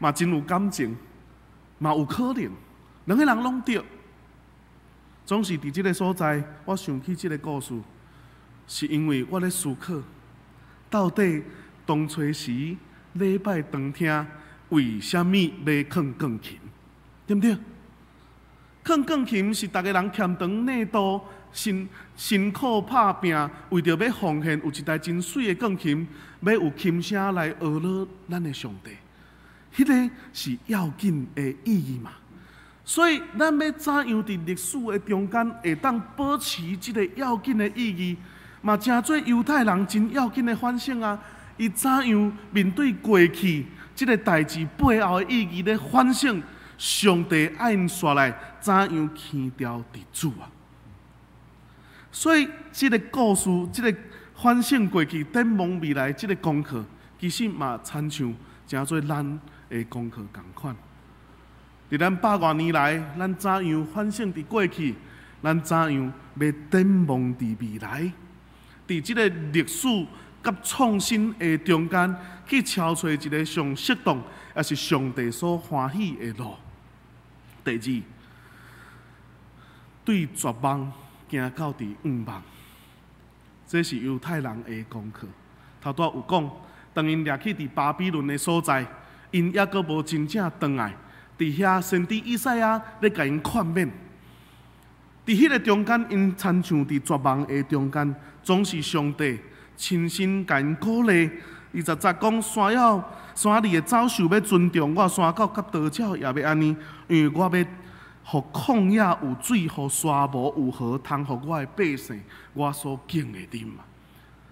嘛真有感情，嘛有可能，兩个人攏對。總是佇這个所在，我想起這个故事，是因為我咧思考，到底當初時禮拜當廳為啥物欲囥鋼琴？對毋對？囥鋼琴是逐个人儉長納度，辛辛苦拍拚，為著欲奉獻有一台真媠的鋼琴，欲有琴聲來呵咾咱的上帝，彼个是要緊的意義嘛。所以，咱欲怎樣佇歷史的中間會當保持這个要緊的意義，嘛成做猶太人真要緊的反省啊！伊怎樣面對過去這个代誌背後的意義咧反省？上帝愛𪜶煞來怎樣輕調佇主啊？所以，這个故事，這个反省過去、展望未來，這个功課，其實嘛親像成做咱的功課仝款。佇咱百外年來，咱怎樣反省佇過去？咱怎樣欲展望佇未來？佇這个歷史佮創新的中間，去敲揣一个上適當，也是上帝所歡喜的路。第二，對絕望行到佇向望，這是猶太人的功課。頭拄仔有講，當𪜶掠去佇巴比倫的所在，𪜶猶閣無真正轉來。佇遐，先知以賽亞咧共𪜶勸勉。佇彼个中間，𪜶親像佇絕望的中間，總是上帝親身共𪜶鼓勵。20節講山鳥山裡的走獸欲尊重我，山狗佮鴕鳥也欲按呢，因為我欲予曠野有水，予沙漠有河通，予我的百姓，我所揀的啉嘛。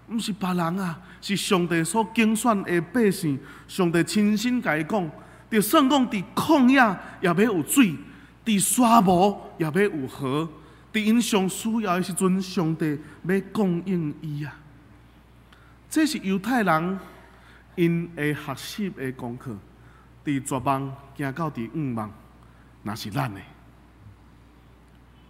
毋是別人啊，是上帝所揀選的百姓。上帝親身共伊講，就算講佇曠野也欲有水，佇沙漠也欲有河，佇𪜶上需要的時陣，上帝欲供應伊啊。這是猶太人𪜶的學習的功課，佇絕望行到佇向望，若是咱的。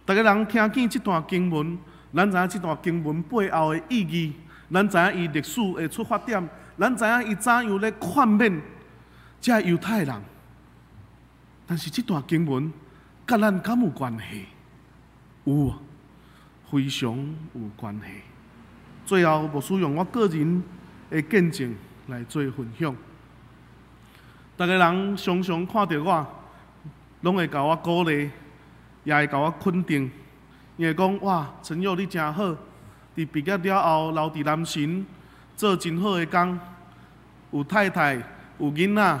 逐个人聽見這段經文，咱知影這段經文背後的意義，咱知影伊歷史的出發點，咱知影伊怎樣咧勸勉這猶太人。但是這段經文佮咱敢有關係？有，非常有關係。最後，牧師用我個人的見證來做分享。逐个人常常看著我，攏會共我鼓勵，也會共我肯定。伊會講：哇，陳佑你誠好，佇畢業了後留佇南神做真好的工，有太太，有囡仔，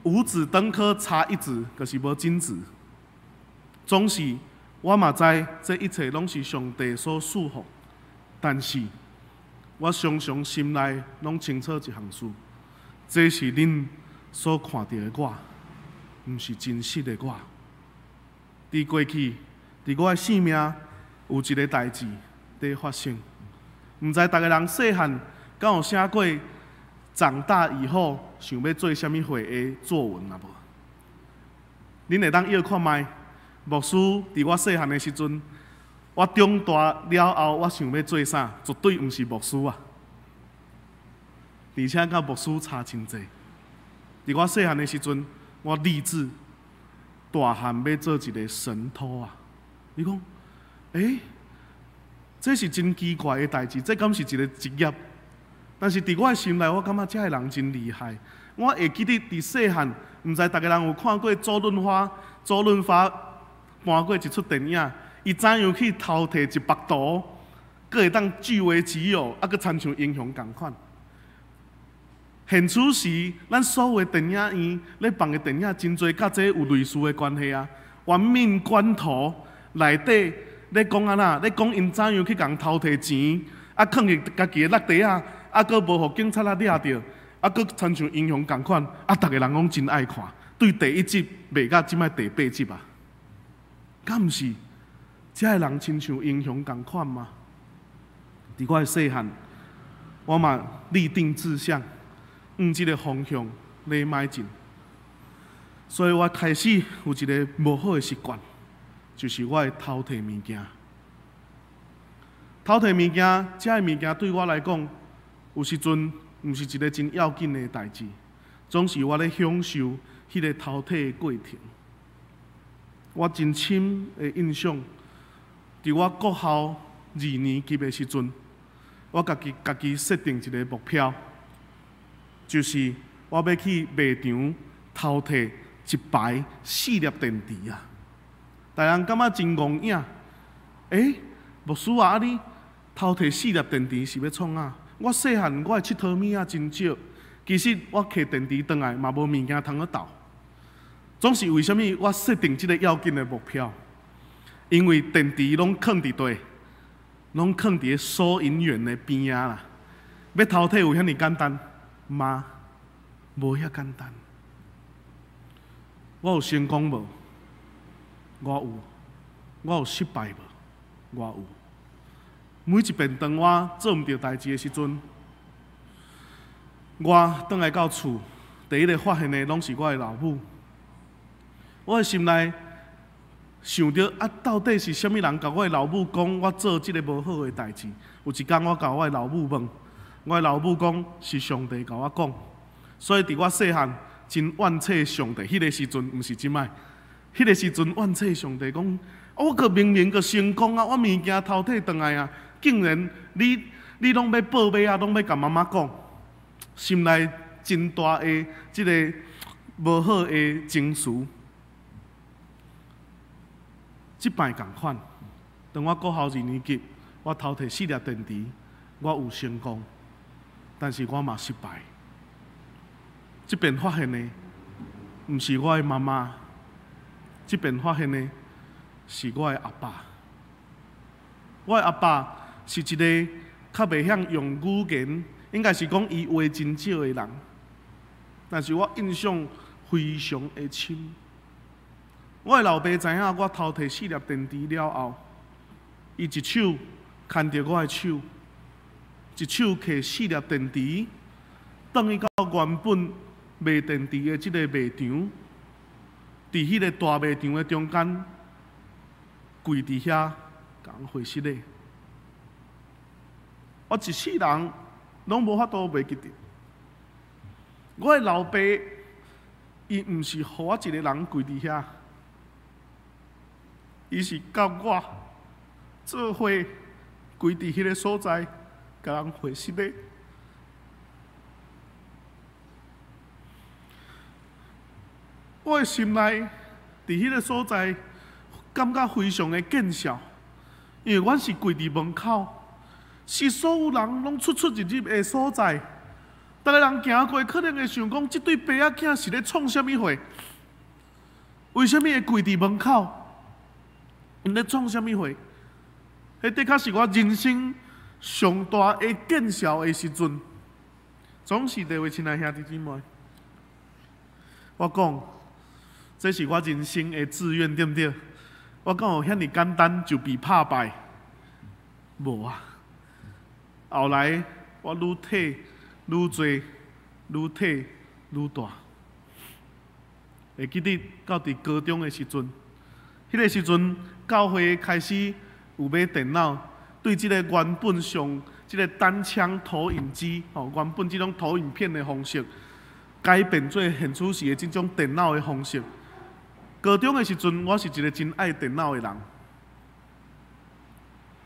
五子登科差一子，可是無金子。總是我嘛知，這一切攏是上帝所賜福，但是我常常心內攏清楚一項事，這是恁所看著的我，毋是真實的我。佇過去，佇我的生命有一个代誌佇發生，毋知逐个人細漢敢有寫過長大以後想欲做啥物貨的作文啊無？恁會當臆看覓？牧師佇我細漢的時陣，我長大了後，我想欲做啥？絕對毋是牧師啊！而且佮牧師差真濟。佇我細漢的時陣，我立志大漢欲做一个神偷啊！你講，欸，這是真奇怪的代誌，這敢是一个職業？但是佇我的心內，我感覺這个人真厲害。我會記得佇細漢，毋知逐个人有看過周潤發，周潤發搬過一齣電影，伊怎樣去偷提一幅圖，閣會當據為己有，啊，閣親像英雄仝款。現此時，咱所有的電影院咧放的電影，真濟佮這有類似的關係啊。玩命關頭內底咧講按怎？咧講𪜶怎樣去共偷提錢，啊，囥佇家己的落袋仔，啊，閣無予警察仔掠著，啊，閣親像英雄仝款，啊，逐个人攏真愛看。對第一集賣到這擺第八集啊，敢毋是？這个人親像英雄仝款嗎？佇我的細漢，我嘛立定志向，向這个方向咧邁進。所以我開始有一个無好的習慣，就是我會偷提物件。偷提物件，這个物件對我來講，有時陣毋是一个真要緊的代誌，總是我咧享受彼个偷提的過程。我真深的印象，佇我國校二年級的時陣，我家己家己設定一个目標，就是我欲去賣場偷提一排四粒電池啊！大人感覺真戇影，欸，牧師啊，啊你偷提四粒電池是欲創啥？我細漢我的𨑨迌物仔真少，其實我提電池轉來嘛無物件通去鬥。總是為啥物我設定這个要緊的目標？因為電池攏囥佇佗，攏囥佇收銀員的邊仔啦。欲偷提有遐爾簡單嗎？無遐簡單。我有成功無？我有。我有失敗無？我有。每一遍當我做毋著代誌的時陣，我轉來到厝，第一个發現的攏是我的老母。我的心內想著啊，到底是啥物人共我的老母講我做這个無好的代誌？有一工我共我的老母問，我的老母講是上帝共我講。所以佇我細漢真怨嗟上帝，彼个時陣毋是這擺，彼个時陣怨嗟上帝講，我閣明明閣成功啊，我物件偷提轉來啊，竟然你你攏欲報尾啊，攏欲共媽媽講，心內真大的這个無好的情緒。這擺仝款，當我國校二年級，我偷提四粒電池，我有成功，但是我嘛失敗。這遍發現的，毋是我的媽媽，這遍發現的是我的阿爸。我的阿爸是一个較袂曉用語言，應該是講伊話真少的人，但是我印象非常的深。我的老爸知影我偷提四粒電池了後，伊一手牽著我的手，一手提四粒電池，轉去到原本賣電池的這个賣場，佇彼个大賣場的中間，跪佇遐，共人回失禮。我一世人攏無法度袂記得，我的老爸，伊毋是予我一个人跪佇遐。伊是佮我做伙跪佇彼个所在，共人回失禮。我的心內佇彼个所在，感覺非常的見笑，因為阮是跪佇門口，是所有人攏出出入入的所在。逐个人行過，可能會想講，這對爸仔囝是咧創啥物貨？為啥物會跪佇門口？𪜶咧創啥物貨？彼的確是我人生上大的見笑的時陣。總是這位親愛兄弟姊妹，我講，這是我人生的志願，對毋對？我敢有遐爾簡單就被拍敗？無啊！後來我愈提愈濟，愈提愈大。會記得到佇高中的時陣，彼个時陣教會開始有買電腦，對這个原本上這个單槍投影機，吼，原本這種投影片的方式，改變做現此時的這種電腦的方式。高中的時陣，我是一个真愛電腦的人。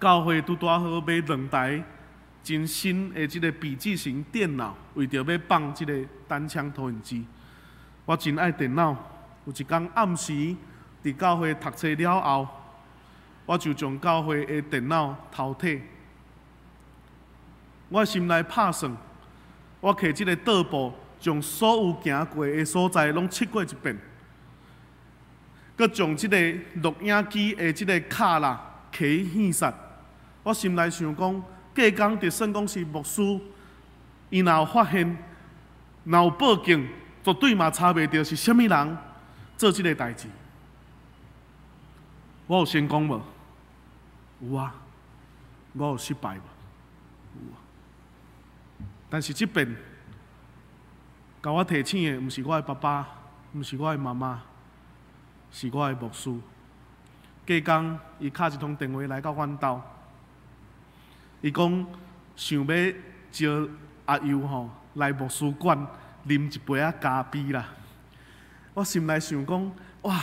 教會拄拄好買兩台真新的這个筆記型電腦，為著欲放這个單槍投影機。我真愛電腦，有一工暗時佇教會讀冊了後，我就將教會的電腦偷提。我心內拍算，我提這个桌布，將所有行過的所在攏拭過一遍，閣將這个錄影機的這个卡啦提去糞殺。我心內想講，隔工就算講是牧師，伊若有發現，若有報警，絕對嘛查袂著是啥物人做這个代誌。我有成功無？有啊。我有失敗無？有啊。但是這遍，共我提醒的，毋是我的爸爸，毋是我的媽媽，是我的牧師。隔工，伊敲一通電話來到阮兜，伊講想欲招阿尤吼來牧師館啉一杯仔咖啡啦。我心內想講，哇！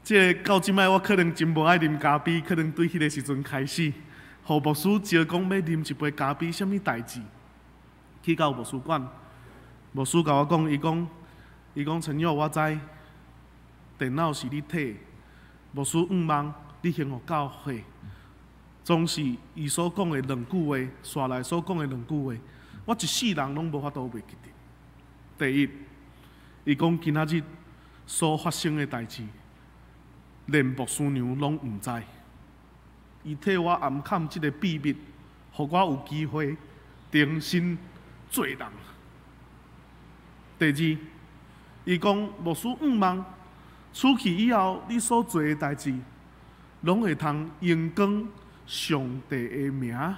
這個到這擺我可能真無愛啉咖啡，可能對彼個時陣開始，予牧師招講欲啉一杯咖啡，啥物代誌？去到牧師館，牧師共我講，伊講，伊講陳佑，我知電腦是你提，牧師向望你還予教會，總是伊所講的兩句話，紲來所講的兩句話，我一世人攏無法度袂記得。第一，伊講今仔日所發生的代誌，連牧師娘攏毋知。伊替我掩崁這个秘密，予我有機會重新做人。第二，伊講牧師向望出去以後，你所做的代誌，攏會通榮光上帝的名。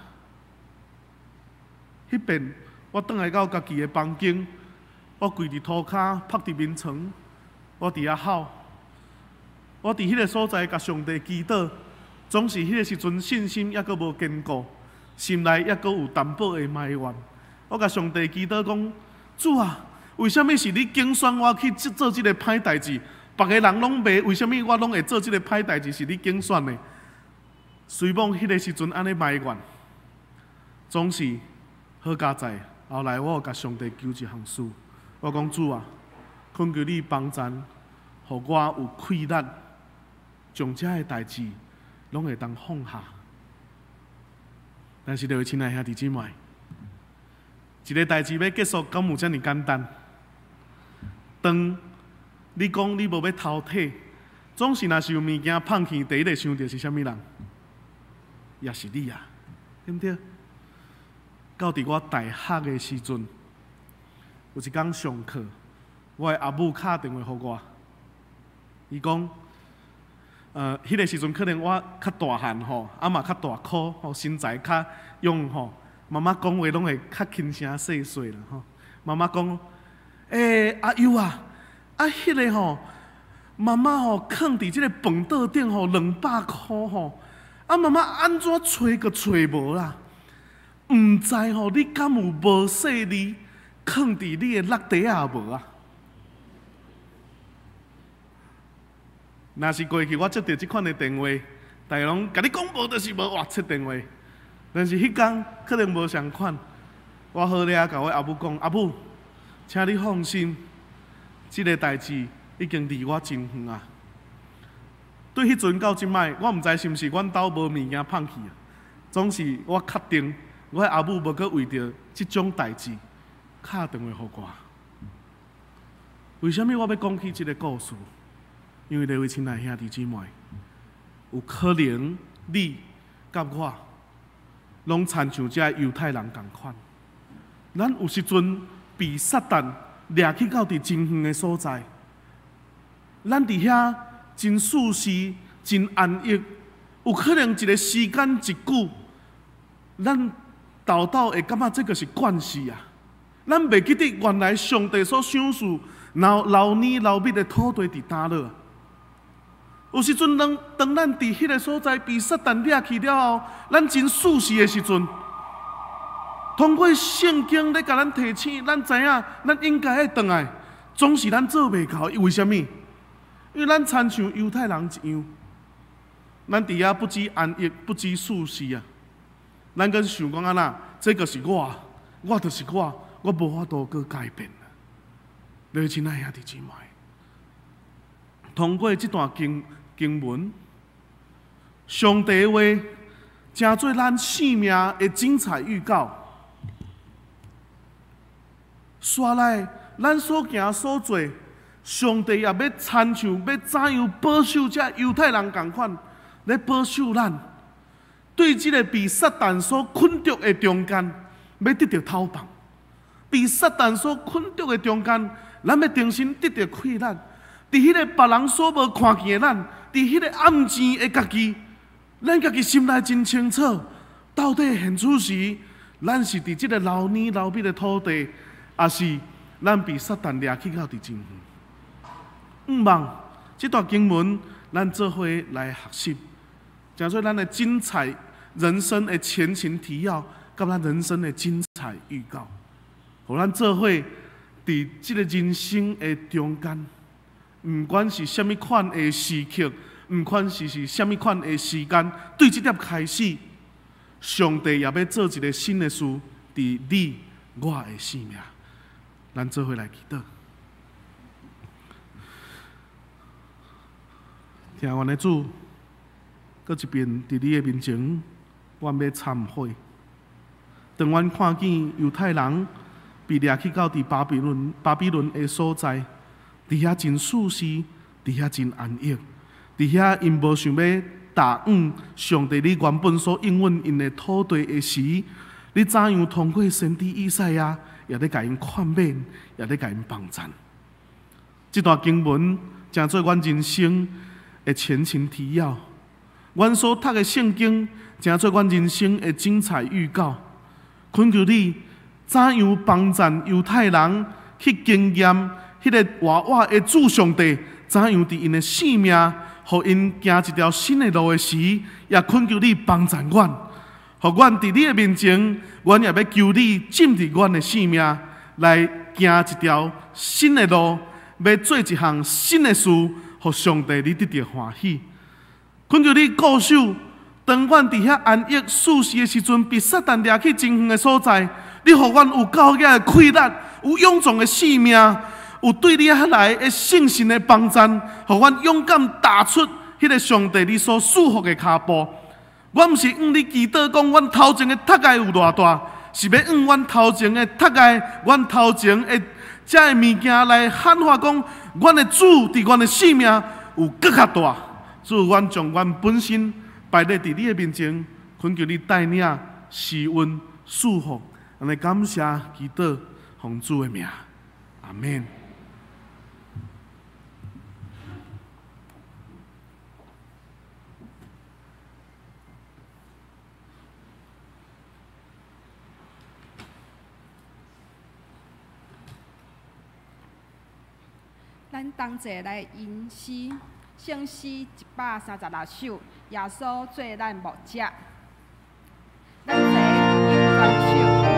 彼遍我轉來到家己的房間，我跪佇塗跤，趴佇眠床，我佇遐哭。我佇彼个所在共上帝祈禱，總是彼个時陣信心猶閣無堅固，心內猶閣有淡薄的埋怨。我共上帝祈禱講：主啊，為啥物是你揀選我去做這个歹代誌？別个人攏袂，為啥物我攏會做這个歹代誌？是你揀選的。雖罔彼个時陣按呢埋怨，總是好佳哉。後來我有共上帝求一項事，我講主啊，懇求你幫贊，予我有氣力，將這个代誌攏會當放下。但是各位親愛兄弟姊妹，一个代誌欲結束，敢有遮爾簡單？當你講你無欲偷提，總是若是有物件放去，第一个想著是啥物人？也是你啊，對毋對？到佇我大學的時陣，有一工上課，我的阿母敲電話予我，伊講，彼个時陣可能我較大漢吼，啊嘛較大顆吼，身材較勇吼，媽媽講話攏會較輕聲細細啦吼。媽媽講，欸，阿優啊，啊，彼个吼，媽媽吼囥佇這个飯桌頂吼200箍吼，啊媽媽按怎揣閣揣無啦？毋知吼，你敢有無細膩囥佇你的落袋仔無啊？若是過去我接著這款的電話，大家攏共你講無就是無，哇，切電話。但是彼工可能無仝款，我好掠共我阿母講，阿母，請你放心，這个代誌已經離我真遠啊。對彼陣到這擺，我毋知是毋是阮兜無物件放去啊。總是我確定，我的阿母無閣為著這種代誌敲電話予我。為啥物我欲講起這个故事？因為各位親愛兄弟姊妹，有可能你佮我，攏親像這猶太人仝款。咱有時陣被撒旦掠去到佇真遠的所在，咱佇遐真舒適、真安逸，有可能一个時間一久，咱豆豆會感覺這个是慣勢啊。咱袂記得原來上帝所賞賜、流流奶流蜜的土地佇佗落。有時陣，當當咱佇彼个所在被撒旦掠去了後，咱真舒適的時陣，通過聖經咧共咱提醒，咱知影咱應該愛轉來，總是咱做袂到。為啥物？因為咱親像猶太人一樣，咱佇遐不知安逸，不知舒適啊。咱閣想講按怎？這个是我，我就是我，我無法度閣改變。各位親愛兄弟姊妹，通過這段經經文，上帝的話，成做咱生命的精彩預告。紲來，咱所行所做，上帝也欲親像欲怎樣保守這猶太人仝款，咧保守咱，對這个被撒旦所捆束的中間，欲得著透放；被撒旦所捆束的中間，咱欲重新得著氣力。佇彼个別人所無看見的咱，佇彼个暗糋的家己，咱家己心內真清楚，到底現此時，咱是佇這个流奶流蜜的土地，抑是咱被撒旦掠去到佇真遠？向望這段經文，咱做伙來學習，成做咱的精彩人生的前情提要，佮咱人生的精彩預告，予咱做伙佇這个人生的中間。毋管是啥物款的時刻，毋管是啥物款的時間，對這點開始，上帝也欲做一個新的事，佇你我的生命。咱做伙來祈禱。疼阮的主，閣一遍佇你的面前，阮欲懺悔。當阮看見猶太人被掠去到佇巴比倫的所在，佇遐真舒適，佇遐真安逸，佇遐𪜶無想欲踏往上帝你原本所應允𪜶的土地的時，你怎樣通過先知以賽亞，也咧共𪜶勸勉，也咧共𪜶幫贊。這段經文成做阮人生的前情提要，阮所讀的聖經成做阮人生的精彩預告。懇求你怎樣幫贊猶太人去經驗彼个活活的主上帝，怎樣佇𪜶的生命，予𪜶行一條新的路的時，也懇求你幫贊阮，予阮佇你的面前，阮也欲求你進入阮的生命，來行一條新的路，欲做一項新的事，予上帝你得著歡喜。懇求你顧守，當阮佇遐安逸舒適的時陣，被撒旦掠去真遠的所在，你予阮有夠額的氣力，有勇壯的生命，有對你遐來的信心的幫贊，予阮勇敢踏出彼个上帝你所賜福的跤步。阮毋是向你祈禱講，阮頭前的讀礙有偌大，是欲向阮頭前的讀礙，阮頭前的這个物件來喊話講，阮的主佇阮的生命有閣較大。主，阮將阮本身擺佇你的面前，懇求你帶領、施恩、賜福，按呢感謝祈禱，奉主的名，阿們。咱同齊來吟詩，聖詩136首，耶穌做咱牧者。咱齊吟全首。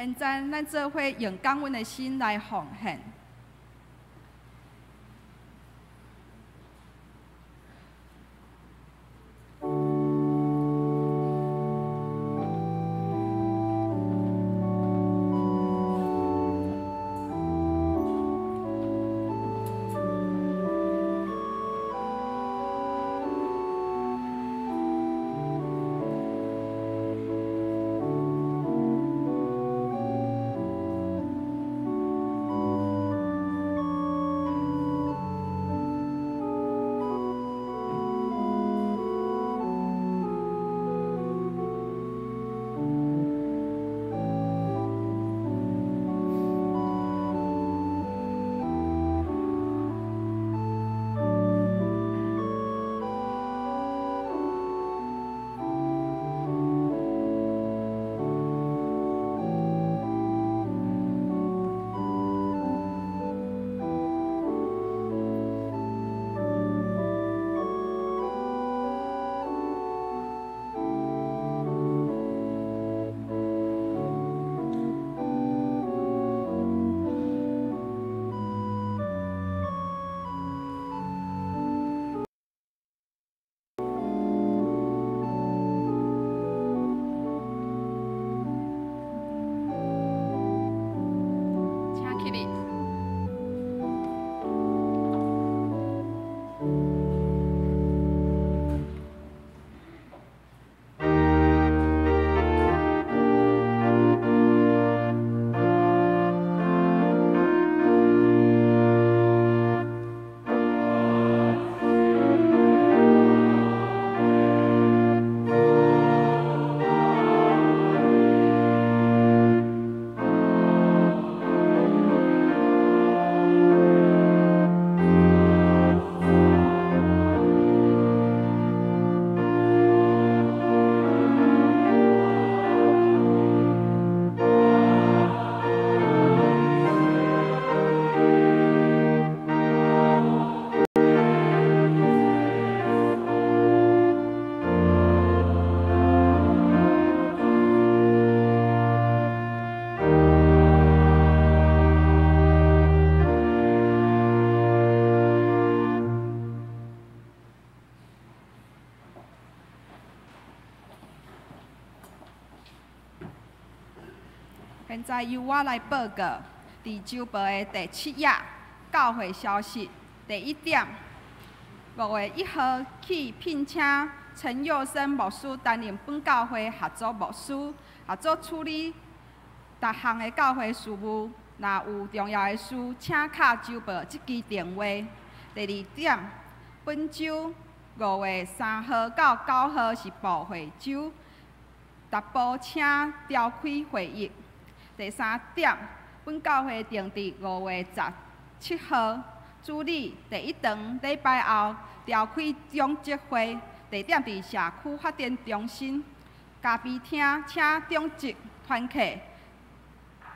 現在咱做伙用感恩的心來奉獻。起立。現在由我來報告，佇週報的第七頁，教會消息第一點，5月1號起聘請陳佑生牧師擔任本教會合作牧師，合作處理逐項的教會事務。若有重要的事，請敲週報這支電話。第二點，本週5月3號到9號是部會週，逐部請召開會議。第三點，本教會定佇5月17號主日第一堂禮拜後召開長執會，地點佇社區發展中心咖啡廳，請長執團契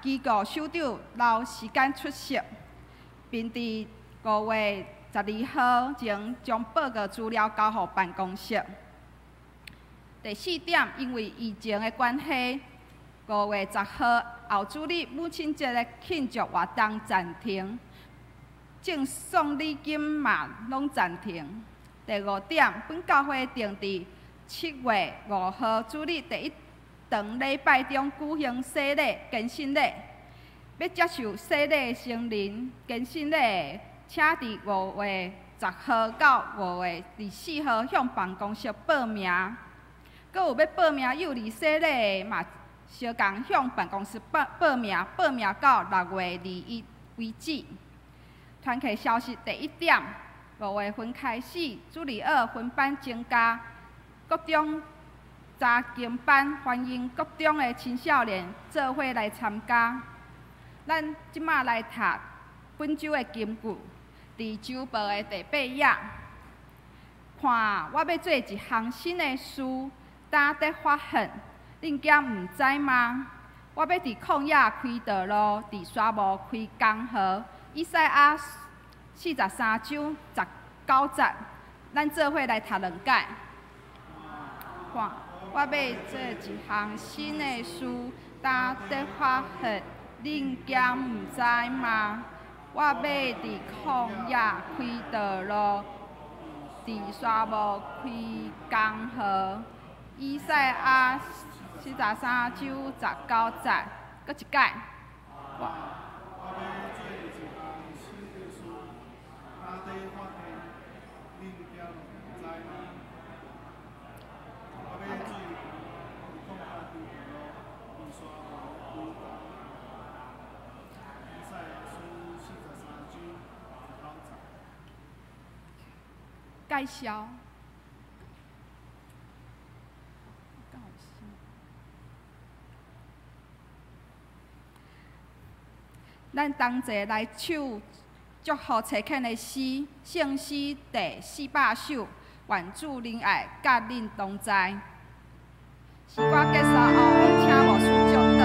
機構首長留時間出席，並佇5月12號前將報告資料交予辦公室。第四點，因為疫情的關係，5月10號後主日母親節的慶祝活動暫停，贈送禮金嘛攏暫停。第五點，本教會定佇7月5號主日第一堂禮拜中舉行洗禮堅信禮，欲接受洗禮的成人堅信禮的，請佇5月10號到5月24號向辦公室報名。閣有欲報名幼兒洗禮的嘛，相仝向辦公室報名，報名到6月21為止。團契消息第一點，5月份開始，主日學分班增加，各種查經班，歡迎各種的青少年做伙來參加。咱這馬來讀本週的金句，佇週報的第八頁，看我欲做一項新的事，今得發現，恁敢毋知嗎？我欲佇曠野開道路，佇沙漠開江河。以賽亞43章19節，咱做伙來讀兩擺。看，我欲做一項新的事，今得發現，恁敢毋知嗎？我欲佇曠野開道路，佇沙漠開江河。以賽亞43章19節，閣一擺。我欲做一項新的事，今得發現，恁敢毋知嗎？我欲做佇曠野開道路，佇沙漠開江河。以賽亞書43章19節。介紹。咱同齊來唱祝福齊勸的詩，聖詩第400首，願主仁愛佮恁同在。詩歌結束後，請牧師祝禱。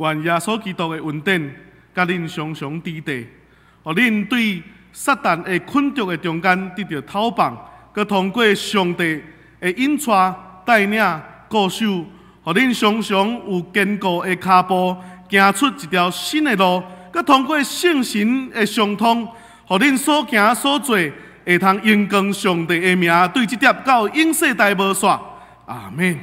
願耶穌基督的恩典，佮恁常常佇底，予恁對撒旦的困局的中間得著透放，閣通過上帝的引帶帶領顧守，予恁常常有堅固的跤步，行出一條新的路，閣通過聖神的相通，予恁所行所做會通榮光上帝的名，對這粒到永世代無煞。阿們。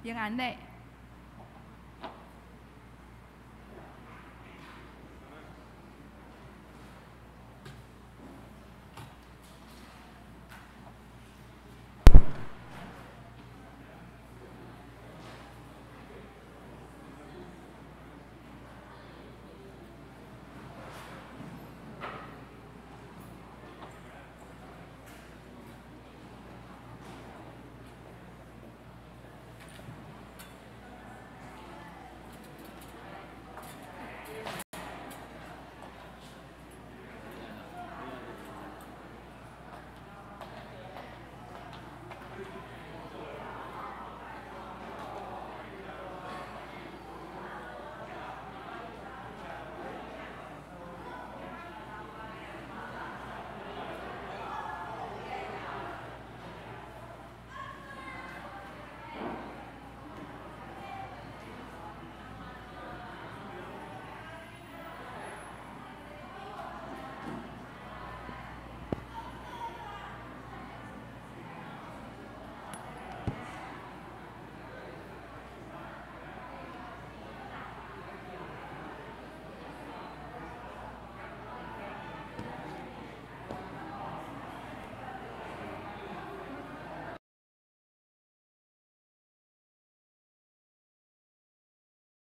平安禮。